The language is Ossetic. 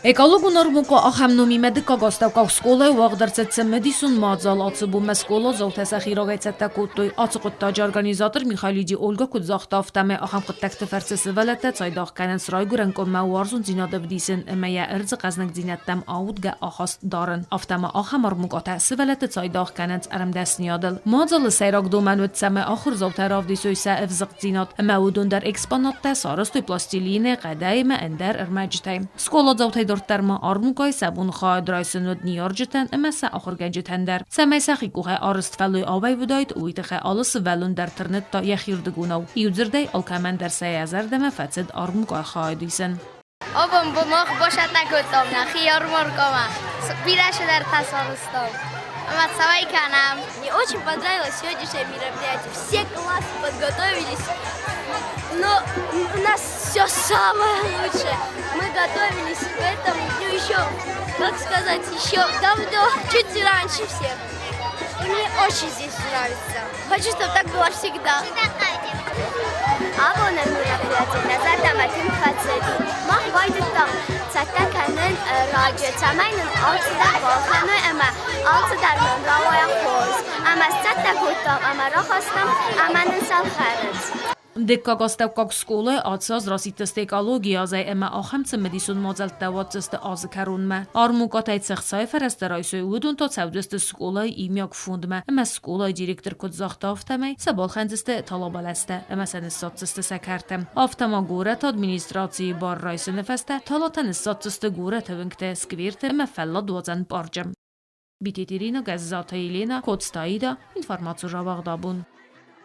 Экологон армукъа ахӕм номимӕ дыккаг астӕуккаг скъолайы уагъд ӕрцыд цымыдисон мадзал. Ацы бонмӕ скъоладзаутӕ сӕхи рагӕй цӕттӕ кодтой. Ацы хъуыддаджы организатор Михайлиди Ольга куыд загъта, афтӕмӕй ахӕм хъуыддӕгты фӕрцы сывӕллӕттӕ цайдагъ кӕнынц райгуырӕн къуыммӕ уарзондзинад ӕвдисын ӕмӕ йӕ ӕрдзы хъӕзныгдзинӕдтӕм аудгӕ ахаст дарын. Афтӕ ма ахӕм армукъатӕ сывӕллӕтты цайдагъ кӕнынц ӕрмдӕсныйадыл. Мадзалы сӕйраг домӕн уыд, цӕмӕй ахуырдзаутӕ равдисой сӕ ӕвзыгъддзинад ӕмӕ уыдон дӕр экспонаттӕ сарӕзтой пластилинӕй, хъӕдӕй ӕмӕ ӕндӕр ӕрмӕджытӕй. Скъоладзаутӕй дарддӕр ма армукъайы сӕ бон хайад райсын уыд ныййарджытӕн ӕмӕ сӕ ахуыргӕнджытӕн дӕр. Цӕмӕй сӕхи къухӕй арӕзт фӕллой ауӕй уыдаид, уый тыххӕй алы сывӕллон дӕр тырныдта йӕхирдыгонау. Иудзырдӕй, алкӕмӕн дӕр сӕ йӕ зӕрдӕмӕ фӕцыд армукъайы хайад исын. Абон мах босатӕ кодтам нӕхи ярмаркӕмӕ. Бирӕ цыдӕртӕ сарӕзтам. Ӕмӕ цӕмӕй кӕнӕм. Мне очень понравилось сегодняшнее мероприятие. Все классы подготовились. Но у нас все самое лучшее. Мы готовились к этому дню еще, как сказать, еще давно, чуть раньше всех. И мне очень здесь нравится. Хочу, чтобы так было всегда. Абоны мероприятие нӕ зӕрдӕмӕ тынг фӕцыди. Мах байдыдтам цӕттӕ кӕнын раджы, цӕмӕй нын алцыдӕр балхӕной ӕмӕ алцыдӕр нын рауайа хорз. Ӕмӕ сцӕттӕ кодтам ӕмӕ рахастам ӕмӕ нын сӕ лхӕрынц. Дыккаг астӕуккаг скъолайы ацы аз расидтысты экологийы азӕй ӕмӕ ахӕм цымыдисон мадзӕлттӕ уадздзысты азы кӕронмӕ. Армукъатӕй цы ӕхцайы фӕрӕзтӕ райсой, уыдон та цӕудзысты скъолайы иумиаг фондмӕ ӕмӕ скъолайы директор куыд загъта, афтӕмӕй сӕ балхӕндзысты талабӕлӕстӕ ӕмӕ сӕ ныссадздзысты сӕ кӕрты. Афтӕ ма горӕты администрацийы бар райсыны фӕстӕ талатӕ ныссадздзысты горӕты уынгты, скверты ӕмӕ фӕлладуадзӕн парчы. Битеты Ирина, Гӕззаты Елена, Коцты Аида, информаци рауагъд абон.